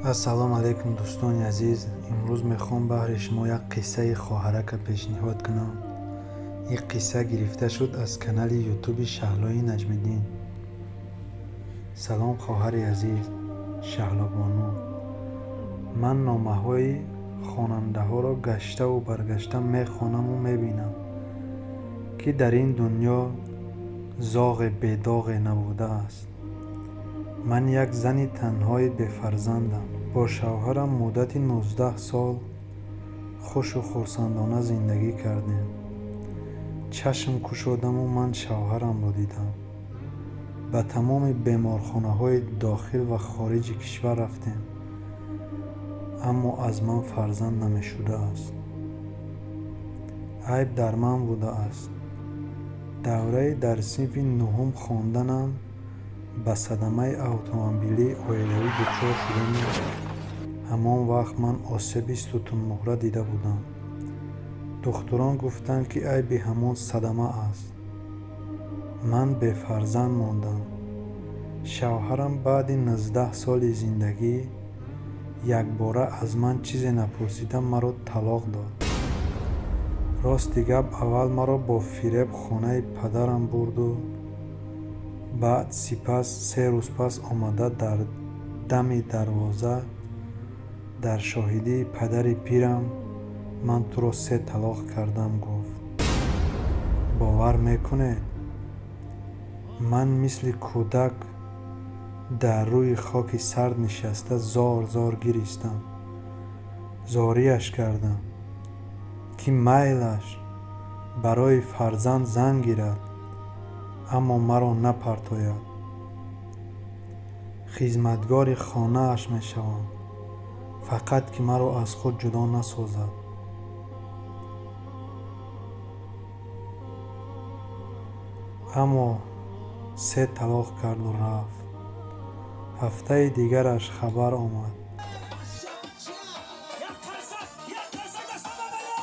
Ассалому алайкум, дӯстони азиз. Имрӯз мехоҳам баҳри шумо як қиссаи хоҳарака пешниҳод кунам. Ин қисса гирифта шуд аз канали ютуби Шаҳлои Наҷмиддин. Салом, хоҳари азиз Шаҳлобону. Ман номаҳои хонандаҳоро гаштаву баргашта мехонаму мебинам, ки дар ин дунё зоғе бедоғе набудааст. Ман як зани танҳои бефарзандам. Бо шавҳарам муддати 19 сол хушу хурсандона зиндагӣ кардем. Чашм кушодаму ман шавҳарамро дидам. Ба тамоми беморхонаҳои дохил ва хориҷи кишвар рафтем, аммо аз ман фарзанд намешудааст. Айб дар ман будааст. Давраи дар синфи нуҳум хонданам ба садамаи автомобилии оилавӣ дучор шудаму ҳамон вақт ман осеби сутунмуҳра дида будам. Духтурон гуфтанд, ки айби ҳамон садама аст. Ман бефарзанд мондам. Шавҳарам баъди 19 соли зиндагӣ якбора аз ман чизе напурсида маро талоқ дод. Рости гап, аввал маро бо фиреб хонаи падарам бурду баъд сипас 3 рӯз пас омада дар дами дарвоза дар шоҳидии падари пирам «Ман туро се талоқ кардам» гуфт. Бовар мекунед, ман мисли кӯдак дар рӯи хоки сард нишаста зор зор гиристам. Зориаш кардам, ки майлаш, барои фарзанд зан гирад, аммо маро напартояд, хизматгори хонааш мешавам, фақат ки маро аз худ ҷудо насозад. Аммо се талоқ карду рафт. Ҳафтаи дигараш хабар омад, Як қарсак, як қарсак дастон бабаред!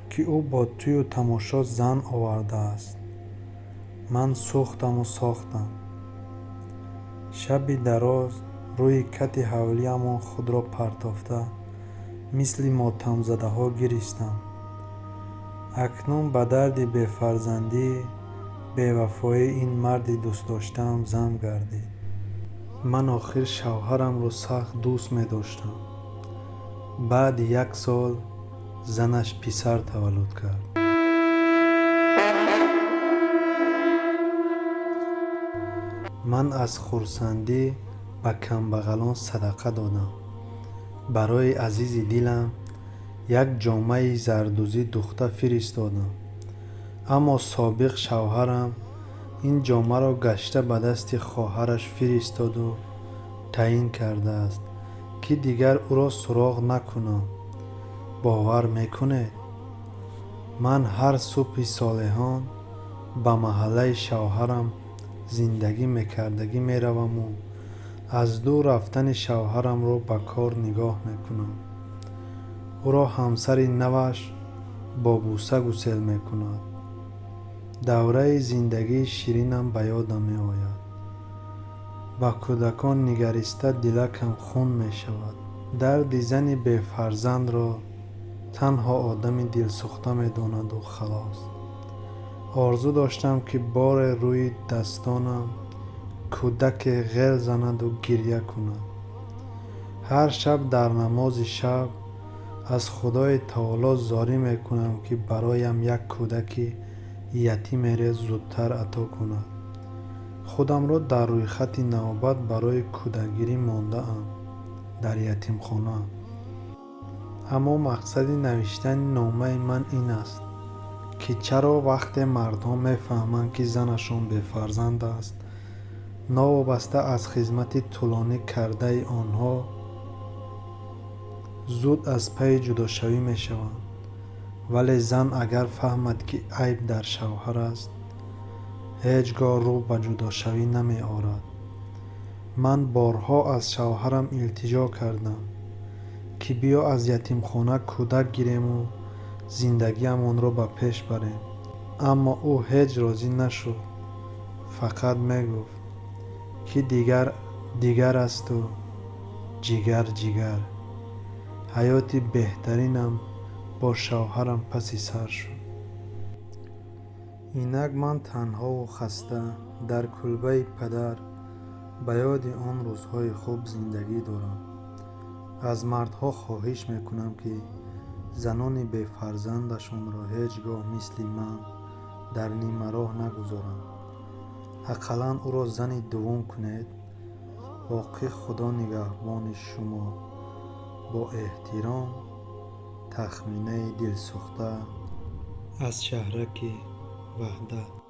Е, ки ӯ бо тӯю тамошо зан овардааст. Ман сӯхтаму сохтам. Шаби дароз рӯи кати ҳавлиамон худро партофта, мисли мотамзадаҳо гиристам. Акнун ба дарди бефарзандӣ бевафоии ин марди дӯстдоштаам зам гардид. Ман охир шавҳарамро сахт дӯст медоштам. Баъди як сол занаш писар таваллуд кард. Ман аз хурсандӣ ба камбағалон садақа додам. Барои азизи дилам як ҷомаи зардӯзӣ духта фиристодам, аммо собиқ шавҳарам ин ҷомаро гашта ба дасти хоҳараш фиристоду таъин кардааст, ки дигар ӯро суроғ накунам. Бовар мекунед, ман ҳар субҳи солеҳон ба маҳаллаи шавҳарам зиндагӣ мекардагӣ мераваму аз дур рафтани шавҳарамро ба кор нигоҳ мекунам. Ӯро ҳамсари наваш бо бӯса гусел мекунад. Давраи зиндагии ширинам ба ёдам меояд. Ба кӯдакон нигариста дилакам хун мешавад. Дарди зани бефарзандро танҳо одами дилсӯхта медонаду халос. Орзу доштам, ки боре рӯи дастонам кӯдаке ғел занаду гиря кунад. Ҳар шаб дар намози шаб аз Худои таоло зорӣ мекунам, ки бароям як кӯдаки ятимере зудтар ато кунад. Худамро дар рӯйхати навбат барои кӯдакгирӣ мондаам дар ятимхона. Аммо мақсади навиштани номаи ман ин аст, ки чаро вақте мардҳо мефаҳманд, ки занашон бефарзанд аст, новобаста аз хизмати тӯлонӣ кардаи онҳо, зуд аз пайи ҷудошавӣ мешаванд, вале зан агар фаҳмад, ки айб дар шавҳар аст, ҳеҷ гоҳ рӯ ба ҷудошавӣ намеорад. Ман борҳо аз шавҳарам илтиҷо кардам, ки биё аз ятимхона кӯдак гирему зиндагиамонро ба пеш барем. Аммо ӯ ҳеҷ розӣ нашуд, фақат мегуфт, ки дигар дигар асту ҷигар ҷигар. Ҳаёти беҳтаринам бо шавҳарам паси сар шуд. Инак ман танҳову хаста дар кулбаи падар ба ёди он рӯзҳои хуб зиндагӣ дорам. Аз мардҳо хоҳиш мекунам, ки занони бефарзандашонро ҳеҷ гоҳ мисли ман дар нимароҳ нагузоранд. Ақаллан ӯро зани дуввум кунед. Боқӣ Худо нигаҳбони шумо. Бо эҳтиром, Тахминаи дилсӯхта аз шаҳраки Ваҳдат.